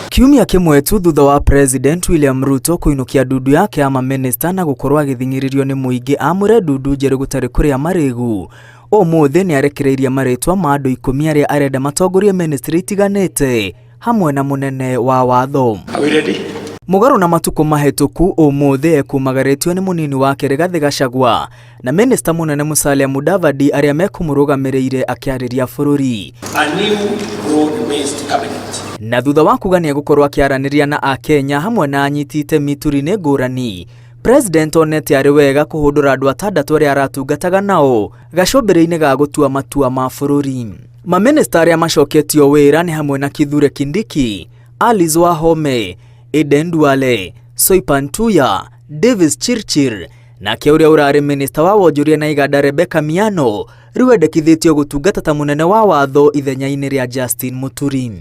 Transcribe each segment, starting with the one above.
Kiumia kĩmwe tu thutha wa President William Ruto kũinũkia ndundu yake ya mamĩnĩsta na gũkorwo agĩthing'ĩrĩrio nĩ mũingĩ amũre ndundu njerũ gũtarĩ kũrĩa marĩgu, ũmũthĩ nĩ arekereirie marĩtwa ma andũ 10 arĩa arenda matongorie ministry itiganĩte hamwe na mũnene wa watho. Are we ready? Mũgarũ na matukũ mahĩtũku, ũmũthĩ ekumagarĩtio nĩ mũnini wake Rigathĩ Gachagua na minista mũnene Musalia Mudavadi arĩa mekũmũrũgamĩrĩire akĩarĩria bũrũri. A new broad-based cabinet. Na thutha wa kuga nĩ egũkorwo akĩaranĩria na Akenya hamwe na anyiti itemi ituri-inĩ ngũrani, President onete arĩ wega kũhũndũra andũ 6 arĩa aratungataga nao gacũmbĩrĩ-inĩ ga gũtua matua ma bũrũri. Mamĩnĩsta arĩa macoketio wĩra nĩ hamwe na Kithure Kindiki, Alice Wahome, Aden Duale, Soipan Tuya, Davis Chirchir, nake ũrĩa ũrarĩ minista wa wonjoria na iganda Rebecca Miano rĩu endekithĩtio gũtungata ta mũnene wa watho ithenya-inĩ rĩa Justin Muturi.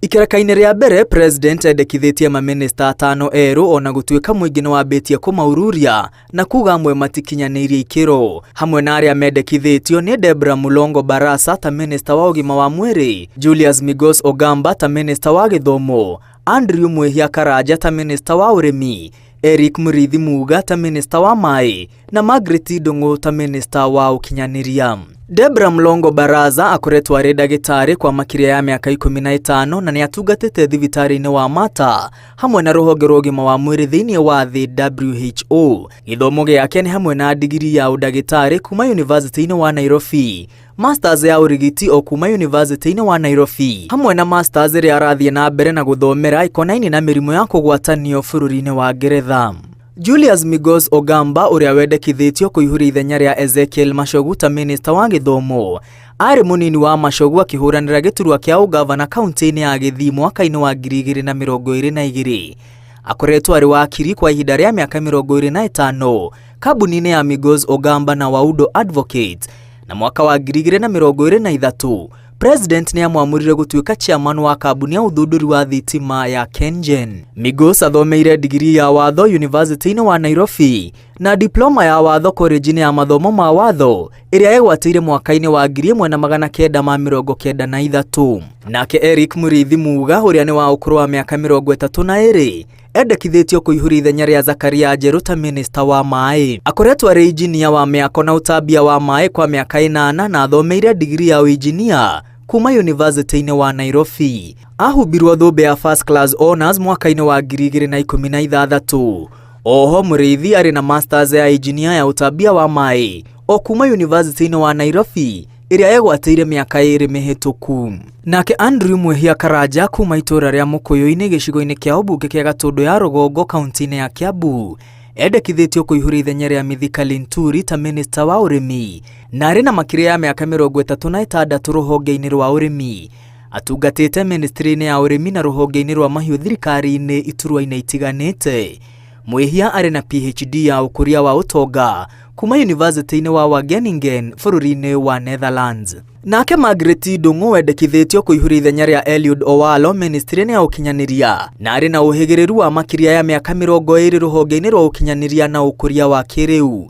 Ikereka-inĩ rĩa mbere, President endekithĩtie mamĩnĩsta 5 erũ ona gũtuĩka mũingĩ nĩ wambĩtie kũmaururia na kuga amwe matikinyanĩirie ikĩro. Hamwe na arĩa mendekithĩtio nĩ Debra Mulongo Barasa ta minista wa ũgima wa mwĩrĩ, Julius Migos Ogamba ta minista wa gĩthomo, Andrew Mwihia Karanja ta minista wa ũrĩmi, Eric Muriithi Muga ta minista wa maĩ na Margaret Ndung'u ta minista wa ũkinyanĩria. Debra Mlongo Baraza akoretwo arĩ ndagĩtarĩ kwa makĩria ya mĩaka 15 na nĩ atungatĩte thibitarĩ-inĩ wa Mater hamwe na rũhonge rwa ũgima wa mwĩrĩ thĩinĩ wa thĩ WHO. Gĩthomo gĩake nĩ hamwe na digiri ya ũndagĩtarĩ kuma University-inĩ wa Nairobi, Masters ya ũrigiti o kuma University-inĩ wa Nairobi, hamwe na Masters ĩrĩa arathiĩ na mbere na gũthomera ĩkonainie na mĩrimũ ya kũgwatanio bũrũri-inĩ wa Ngeretha. Julius Migos Ogamba ũrĩa wendekithĩtio kũihũria ithenya rĩa Ezekiel Machogu ta minista wa gĩthomo, arĩ mũnini wa Machogu akĩhũranĩra gĩturwa kĩa ũgavana kaunti-inĩ ya Gĩthii mwaka-inĩ wa 2022. Akoretwo arĩ wakiri kwa ihinda rĩa mĩaka 25 kambuni-inĩ ya Migos Ogamba na Waudo Advocates, na mwaka wa 2023 President nĩ amwamũrire gũtuĩka chairman wa kambuni ya ũthundũri wa thitima ya KenGen. Migos athomeire digiri ya watho University-inĩ wa Nairobi na diploma ya watho college-inĩ ya mathomo ma watho ĩrĩa egwatĩire mwaka-inĩ wa 1993. Nake Eric Muriithi Muga ũrĩa nĩ wa ũkũrũ wa mĩaka 32 endekithĩtio kũihũria ithenya rĩa Zakaria Njeru ta minista wa maĩ. Akoretwo arĩ injinia wa mĩako na ũtambia wa maĩ kwa mĩaka 8 na athomeire digiri ya ũinjinia kuma University-inĩ wa Nairobi. Ahumbirwo thũmbĩ ya First Class Honors mwaka-inĩ wa 2016. Oho Muriithi arĩ na Masters ya injinia ya ũtambia wa maĩ o kuma University-inĩ wa Nairobi ĩrĩa egwatĩire mĩaka 2 mĩhĩtũku. Nake Andrew Mwihia Karanja kuma itũũra rĩa Mũkũyũ-inĩ gĩcigo-inĩ kĩa ũmbunge kĩa Gatũndũ ya Rũgongo kaunti-inĩ ya Kiambu endekithĩtio kũihũria ithenya rĩa Mithika Linturi ta minista wa ũrĩmi na arĩ na makĩria ya mĩaka 36 rũhonge-inĩ rwa ũrĩmi. Atungatĩte ministry-inĩ ya ũrĩmi na rũhonge-inĩ rwa mahiũ thirikari-inĩ iturwa-inĩ itiganĩte. Mwihia arĩ na PhD ya ũkũria wa ũtonga kuma University-inĩ wa Wageningen bũrũri-inĩ wa Netherlands. Nake Margaret Ndung'u wendekithĩtio kũihũria ithenya rĩa Eliud Owalo ministry-inĩ ya ũkinyanĩria na arĩ na ũhĩgĩrĩru wa makĩria ya mĩaka 20 rũhonge-inĩ rwa ũkinyanĩria na ũkũria wa kĩrĩu.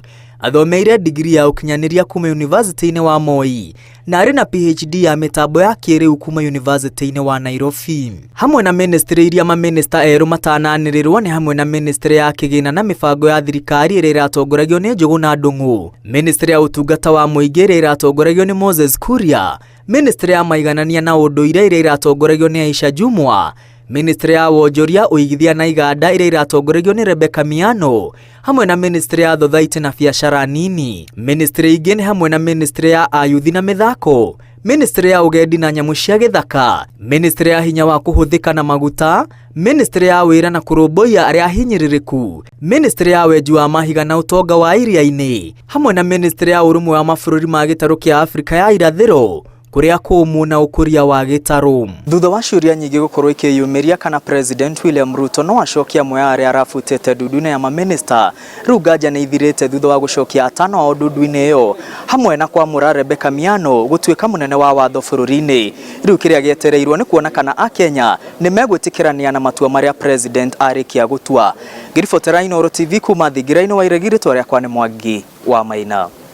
Athomeire digiri ya ũkinyanĩria kuma University-inĩ wa Moi na arĩ na PhD ya mĩtambo ya kĩrĩu kuma University-inĩ wa Nairobi. Hamwe na ministry iria mamĩnĩsta erũ matananĩrĩrwo nĩ hamwe na ministry ya kĩgĩna na mĩbango ya thirikari ĩrĩa ĩratongoragio nĩ Njũgũna Ndung'u, ministry ya ũtungata wa mũingĩ ĩrĩa ĩratongoragio nĩ Moses Kuria, ministry ya maiganania na ũndũire ĩrĩa ĩratongoragio nĩ Aisha Jumwa, ministry ya wonjoria ũigithia na iganda ĩrĩa ĩratongoragio nĩ Rebecca Miano, hamwe na ministry ya thothaitĩ na biacara nini. Ministry ingĩ nĩ hamwe na ministry ya ayuthi na mĩthako, ministry ya ũgendi na nyamũ cia gĩthaka, ministry ya hinya wa kũhũthĩka na maguta, ministry ya wĩra na kũrũmbũiya arĩa ahinyĩrĩrĩku, ministry ya wenji wa mahiga na ũtonga wa iria-inĩ, hamwe na ministry ya ũrũmwe wa mabũrũri ma gĩtarũ kĩa Afrika ya irathĩro kũrĩa kũũmũ na ũkũria wa gĩtarũ. Thutha wa ciũria nyingĩ gũkorwo ikĩyumĩria kana President William Ruto no acokie amwe a arĩa arabutĩte ndundu-inĩ ya mamĩnĩsta, rĩu nganja nĩ ithirĩte thutha wa gũcokia 5 ao ndundu-inĩ ĩyo hamwe na kwamũra Rebecca Miano gũtuĩka mũnene wa watho bũrũri-inĩ. Rĩu kĩrĩa gĩetereirwo nĩ kuona kana Akenya nĩ megwĩtĩkĩrania na matua marĩa President arĩkia gũtua. Ngĩribotera Inooro TV kuma thingira-inĩ wa Iregi, rĩtwa rĩakwa nĩ Mwangi wa Maina.